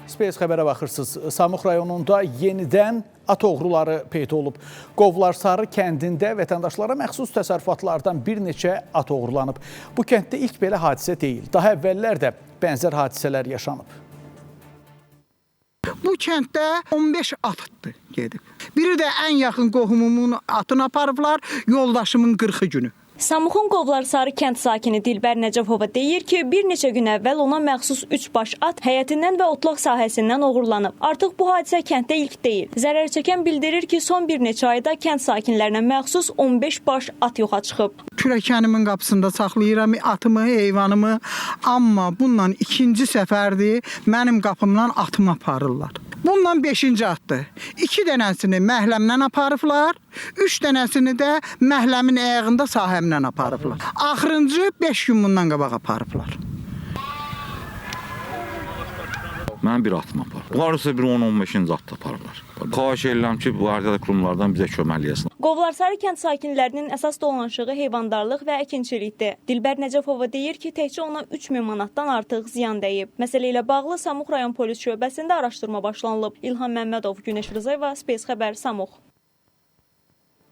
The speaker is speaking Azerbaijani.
Space xəbərə baxırsınız. Samux rayonunda yenidən at oğruları peyda olub. Qovlarsarı kəndində vətəndaşlara məxsus təsərrüfatlardan bir neçə at oğurlanıb. Bu kənddə ilk belə hadisə deyil. Daha əvvəllər də bənzər hadisələr yaşanıb. Bu kənddə 15 atdı gedib. Biri də ən yaxın qohumumun atını aparıblar, yoldaşımın 40-ı günü. Samuxun Qovlarsarı kənd sakini Dilbər Nəcəfova deyir ki, bir neçə gün əvvəl ona məxsus 3 baş at həyətindən və otlaq sahəsindən oğurlanıb. Artıq bu hadisə kənddə ilk deyil. Zərər çəkən bildirir ki, son bir neçə ayda kənd sakinlərinə məxsus 15 baş at yoxa çıxıb. Kürəkənimin qapısında saxlayıram atımı, heyvanımı, amma bununla ikinci səfərdir mənim qapımdan atımı aparırlar. Bununla beşinci atdır. 2 dənəsini məhəlləmdən aparıblar, 3 dənəsini də məhəlləmin ayağında sahəmdən aparıblar. Axırıncı 5 gün bundan qabaq aparıblar. Mənim bir atım aparıb. Bunlar isə bir 10-15-ci at da aparıblar. Xahiş edirəm ki, bu ailə qurumlardan bizə kömək eləyəsin. Qovlarsarı kənd sakinlərinin əsas dolanışığı heyvandarlıq və əkinçilikdir. Dilbər Nəcəfova deyir ki, təkcə ona 3000 manatdan artıq ziyan dəyib. Məsələ ilə bağlı Samux rayon polis şöbəsində araşdırma başlanılıb. İlham Məmmədov, Günəş Rızayeva, Space Xəbər, Samux.